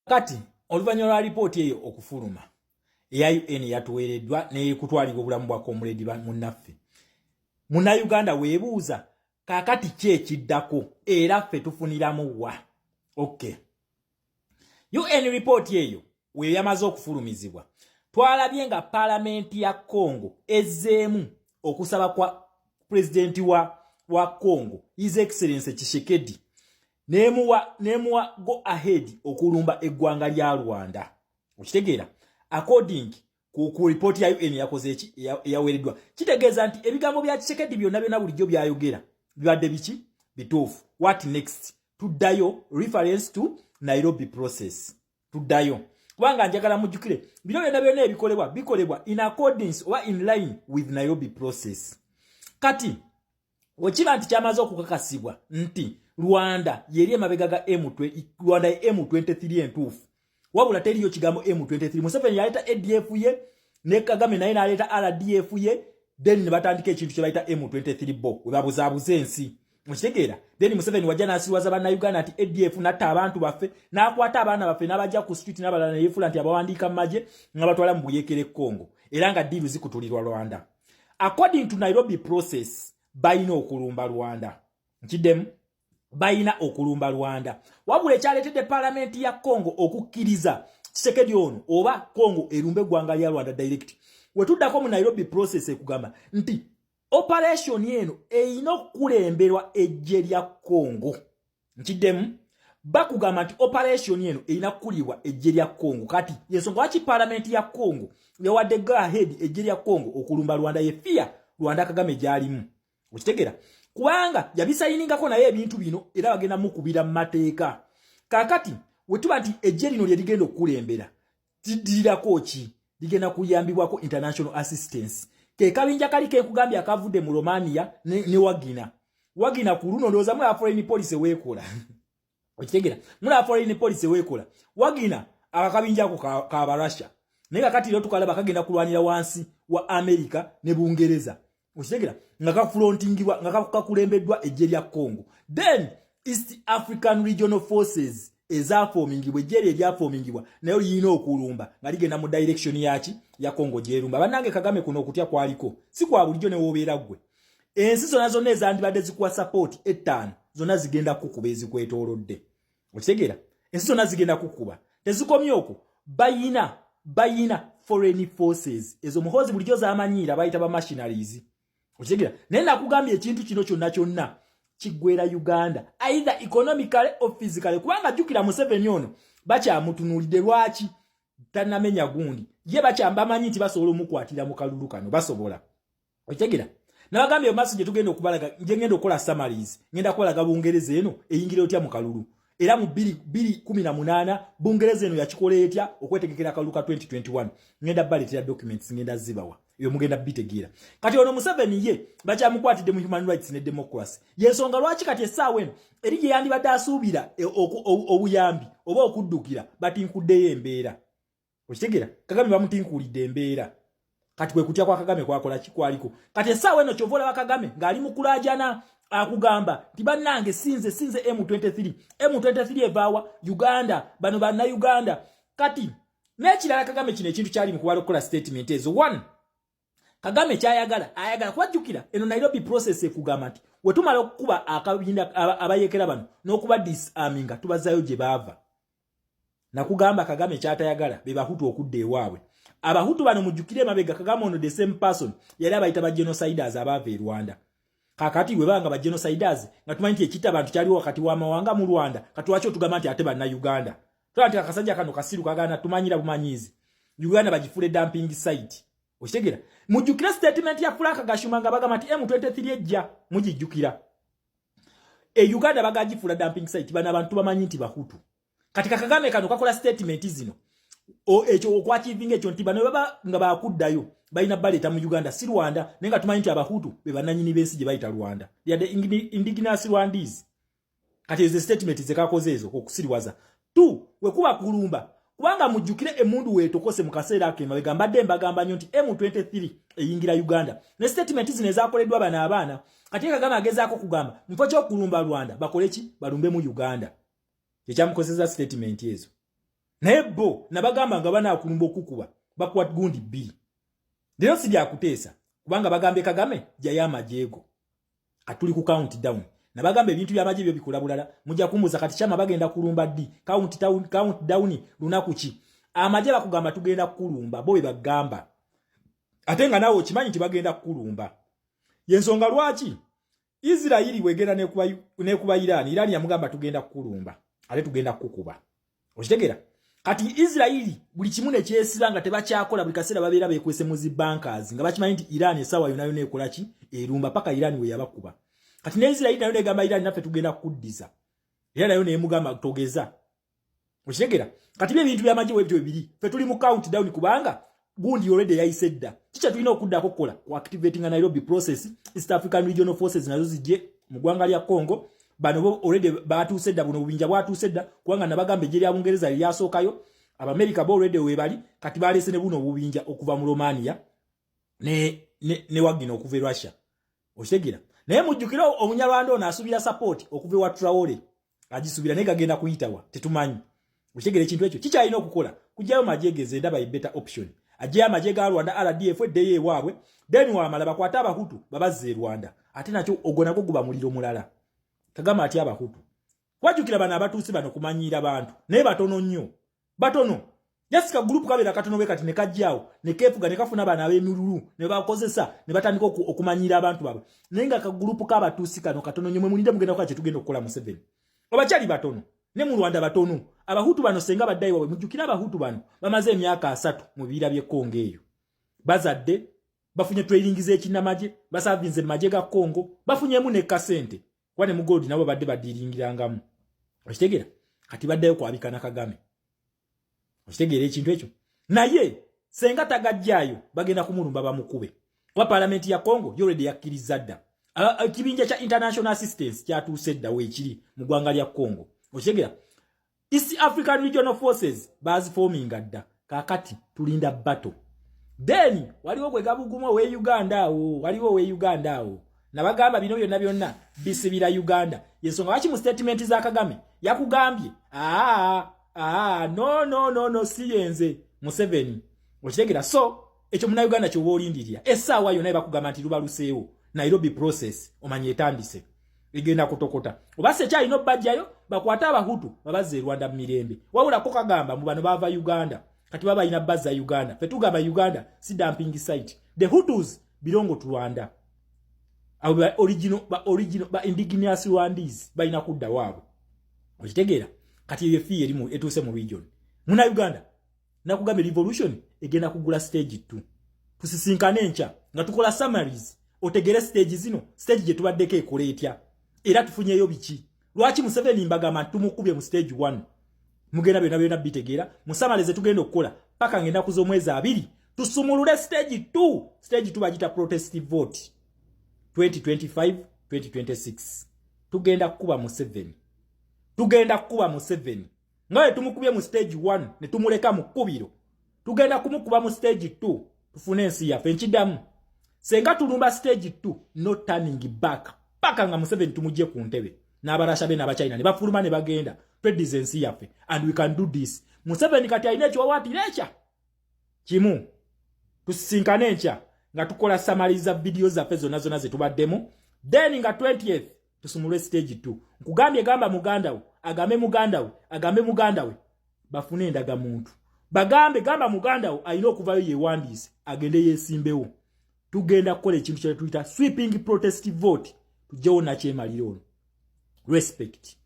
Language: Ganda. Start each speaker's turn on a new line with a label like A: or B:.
A: Kati oluvannyuma lwa lipooti eyo okufuluma eya UN yatuweereddwa nekutwalibwa obulamu bwa comrade munnaffe Munnayuganda, weebuuza kaakati ki ekiddako era ffe tufuniramu wa? Okay, UN report eyo we yamaze okufulumizibwa, twalabye nga paalamenti ya Congo ezzeemu okusaba kwa pulezidenti wa Congo, His Excellence Tshisekedi, nemuwa go ahead okulumba eggwanga lya Rwanda. Okitegeera? According ku ripooti ya UN yakoze eki eyaweereddwa, kitegeeza nti ebigambo bya Tshisekedi byonna byonna bulijjo byayogera bibadde biki bituufu. What next? Tuddayo reference to Nairobi Process. Tuddayo kubanga njagala mujjukire bino byonna byonna ebikolebwa bikolebwa in accordance oba in line with Nairobi Process. Kati wekiba nti kyamaze okukakasibwa nti Rwanda yeri emabega ga M, Rwanda ye M23 entuufu, wabula teriyo kigambo M23. Museveni yaleeta ADF ye ne Kagame naye n'aleeta RDF ye, then ne batandika ekintu kye bayita M23, bo we babuzaabuza ensi. Mukitegeera? Then Museveni wajja n'asirwaza Bannayuganda nti ADF natta abantu baffe, n'akwata abaana baffe n'abajja ku street n'abalala, neyefuula nti abawandiika mu magye nga batwala mu buyeekera e Congo, era nga deal zikutulirwa Rwanda. According to Nairobi Process, balina okulumba Rwanda. Nkiddemu, balina okulumba Rwanda. Wabula ekyaleetedde paalamenti ya Congo okukkiriza Tshisekedi ono oba Congo erumba eggwanga lya Rwanda direct, wetuddako mu Nairobi Process ekugamba nti operation eno erina okukulemberwa ejje lya Congo. Nkiddemu, bakugamba nti operation eno erina kukulibwa ejje lya Congo. Kati yensonga lwaki paalamenti ya Congo yawadde go ahead ejje lya Congo okulumba Rwanda, ye fear Rwanda Kagame gyalimu. Okitegeera? Kubanga yabisayiningako naye ebintu bino era bagenda mukubira mu mateeka. Kaakati wetuba nti ejje lino lye ligenda okukulembera, tiddirirako ki? Ligenda kuyambibwako international assistance, ke kabinja kali kenkugambye akavudde mu Romania ne Wagner. Wagner ku luno ndowooza mulaba foreign policy weekola. Okitegeera? Mulaba foreign policy weekola. Wagner akakabinja ako kabarussia, naye kakati leero tukalaba kagenda kulwanira wansi wa America ne Bungereza. Okitegeera? Nga kafrontingibwa, nga kakulembeddwa ejje lya Congo. Then East African Regional Forces ezafomingibwa, ejje eryo eryafomingibwa nayo lirina okulumba nga ligenda mu direction yaki? Ya Congo gyerumba. Bannange, Kagame kuno okutya kwaliko si kwa bulijjo. Newoobeera ggwe, ensi zonna zonna ezandibadde zikuwa support ettaano zonna zigenda kukuba ezikwetoolodde. Okitegeera? Ensi zonna zigenda kukuba. Tezikomye okwo, bayina foreign forces ezo Muhozi bulijjo zamanyiira, bayita ba mercenaries. Okitegeera? Naye nakugambye ekintu kino kyonna kyonna kiggwera Uganda either economically or physically, kubanga jjukira Museveni ono bakyamutunuulidde. Lwaki tannamenya gundi ye? Bakyambamanyi nti basobola omukwatira mu kalulu kano, basobola. Okitegeera? Nabagambye mu maaso gye tugenda okubalaga, nje ngenda okukola summaries, ngenda kubalaga Bungereza eno eyingira otya mu kalulu, era mu 2018 Bungereza eno yakikola etya okwetegekera akalulu ka 2021. Ngenda baleetera documents, ngenda zibawa ebyo, mugenda bitegeera. Kati ono Museveni ye bakyamukwatidde mu human rights ne democracy, yensonga lwaki kati essaawa eno eri gye yandibadde asuubira obuyambi oba okuddukira, batinkuddeyo embeera. Okitegeera? Kagame bamutinkuulidde embeera. Kati kwe kutya kwa Kagame kwakola kikwaliko. Kati essaawa eno kyova olaba Kagame ng'ali mu kulaajana, akugamba nti bannange, sinze M23, M23 evaawa Uganda, bano Bannayuganda. Kati n'ekirala, Kagame kino ekintu kyali mu kubala okukola statement ezo, one, Kagame kyayagala, ayagala kubajjukira eno Nairobi Process ekugamba nti wetumala okukuba akabinda abayekera bano n'okuba disarminga, tubazaayo gye baava. Nakugamba Kagame kyatayagala be Bahutu okudda ewaabwe. Abahutu bano, mujjukire emabega, Kagame ono, the same person, yali abayita ba genociders abaava e Rwanda. Kakati bwe banga ba genociders, nga tumanyi nti ekitta abantu kyaliwo wakati w'amawanga mu Rwanda, kati lwaki otugamba nti ate Bannayuganda? Tulaba nti akasajja kano kasiru, kagaana tumanyira bumanyiizi, Uganda bagifuule dumping site. Okitegeera? Mujjukire statement ya Frank Gashumba nga bagamba nti M23 ejja, mugijjukira? E Uganda bagagifuula dumping site. Bano abantu bamanyi nti Bahutu. Kati kakagame kano kakola statement zino ekyo okwakivinga ekyo nti bano baba nga bakuddayo balina baleeta mu Uganda, si Rwanda, naye nga tumanyi nti Abahutu be bannanyini b'ensi gye bayita Rwanda, they are the indigenous Rwandese. Kati ezo statement zekakoze ezo okusiriwaza tu wekuba kulumba, kubanga mujjukire emundu weetokose mu kaseera ako emabega mbadde mbagamba nnyo nti M23 eyingira Uganda ne statement zino ezakoleddwa bano abaana. Kati Kagame agezaako kugamba mufo ky'okulumba Rwanda bakole ki? Balumbe mu Uganda. Kyekyamukozesa statement ezo. Naye bo nabagamba nga banaakulumba okukuba bakuwa gundi bbiri. Leero si byakuteesa, kubanga bagambye Kagame jjayo amajeego. Katuli ku count down. Nabagamba ebintu by'amagye byo bikola bulala. Mujja kumbuuza kati kyama bagenda kulumba ddi? Count down lunaku ki? Amagye bakugamba tugenda kukulumba, bo bwe bagamba, ate nga naawe okimanyi nti bagenda kukulumba. Yensonga lwaki Isirayiri wegenda nekuba Irani, Irani yamugamba tugenda kukulumba ate tugenda kukukuba. Okitegeera? Kati Isirayiri buli kimu nekyesiba nga tebakyakola, buli kaseera babeera bekwese mu zi bunkers nga bakimanyi nti Irani essaawa yonna yonna ekola ki? Erumba, paka Irani we yabakuba. Kati ne Isirayiri nayo negamba Irani, naffe tugenda kukuddiza, era nayo neyemugamba togeza. Okitegeera? Kati bye ebintu byamagye webyo bibiri. Fe tuli mu count down, kubanga gundi already yayise dda. Kikya tulina okuddako kukola ku activating Nairobi Process, East African Regional Forces nazo zijje mu ggwanga lya Congo. Bano bo already batuuse dda, buno obubinja bwatuuse dda, kubanga nabagamba ejje lya Bungereza lyasookayo, Abamerika bo already webali. Kati baleese ne buno obubinja okuva mu Romania ne Wagner okuva e Russia. Okitegeera? Naye mujjukire, Omunyarwanda ono asuubira support okuva ewa Traore, agisuubira, naye gagenda kuyitawa tetumanyi. Okitegeera ekintu ekyo? Kikyalina okukola kujjayo magye ndaba a better option, ajjeyo amagye ga Rwanda RDF eddeyo ewaabwe, then wamala bakwate Abahutu babazze e Rwanda. Ate nakyo ogwo nagwo guba muliro mulala. Kagamba atya Abahutu? Wajjukira bano Abatuusi bano kumanyiira bantu, naye batono nnyo, batono. Jasika group kabeera katono bwe kati ne kajjaawo ne keefuga ne kafuna bano ab'emululu ne bakozesa ne batandika okumanyiira abantu baabwe. Naye nga kagroup k'Abatuusi kano katono nnyo. Mwe mulinde, mugenda kukola kye tugenda okukola Museveni. Obakyali batono, ne mu Rwanda batono. Abahutu bano senga baddayi waabwe, mujjukire Abahutu bano bamaze emyaka 30 mu bibiira by'e Kongo eyo, bazadde, bafunye training z'ekinnamagye, basavinze mu magye ga Kongo, bafunyemu ne kasente, kuba ne mu gold nabo badde badiringirangamu. Okitegeera? Kati baddayo kwabikana Kagame. Okitegeera ekintu ekyo? Naye senga tagajjaayo, bagenda kumulumba bamukube, kuba palamenti ya Congo already yakkiriza dda. Ekibinja kya international assistance kyatuuse dda weekiri mu ggwanga lya Congo. Okitegeera? East African Regional Forces bazifominga dda. Kakati tulinda battle. Then waliwo gwe gabugumu owe Uganda awo, waliwo owe Uganda awo. Nabagamba bino byonna byonna bisibira Uganda. Yensonga lwaki mu statement za Kagame yakugambye, aa aa, no, no, no, no, si yenze Museveni. Okitegeera? So ekyo Munauganda kyoba olindirira, essaawa yonna bakugamba nti lubaluseewo Nairobi Process, omanye etandise, egenda kutokota. Oba se kyalina obbajjayo bakwate Abahutu babazze e Rwanda mu mirembe. Wabula ko kagamba mu bano baava Uganda, kati baba balina bazza Uganda. Fe tugamba Uganda si dumping site. The Hutus belong to Rwanda. Abo ba original, ba indigenous Rwandese balina kudda waabwe. Okitegeera? Kati eyo fear erimu etuuse mu region. Muna Uganda, nakugambye revolution egenda kugula stage 2. Tusisinkane enkya nga tukola summaries, otegere stage zino, stage gye tubaddeko ekola etya, era tufunyeyo biki, lwaki Museveni mbagamba tumukubye mu stage 1. Mugenda byonna byonna bitegeera mu summaries tugenda okukola paka ngenda kuza omwezi 2 tusumulule stage 2. Stage 2 bagita protest vote 2025 2026. Tugenda kukuba Museveni, tugenda kukuba Museveni nga bwe tumukubye mu stage 1 ne tumuleka mu kkubiro. Tugenda kumukuba mu stage 2, tufune ensi yaffe. Nkiddamu, senga tulumba stage 2, no turning back, paka nga Museveni tumugye ku ntebe n'Abarasha be n'Abachina ne bafuluma ne bagenda, tweddiza ensi yaffe. And we can do this. Museveni kati alina ekiwawaatiro ekya kimu. Tusisinkane enkya nga tukola summary za vidiyo zaffe zonna zonna ze tubaddemu, then nga 20th tusumulwe stage 2. Nkugambye, gamba muganda we, agambe muganda we, agambe muganda we bafune endagamuntu. Bagambe, gamba muganda we alina okuvayo yeewandiise agende yeesimbewo. Tugenda kukola ekintu kye tuyita sweeping protest vote, tujjewo nakyemalira ono. Respect.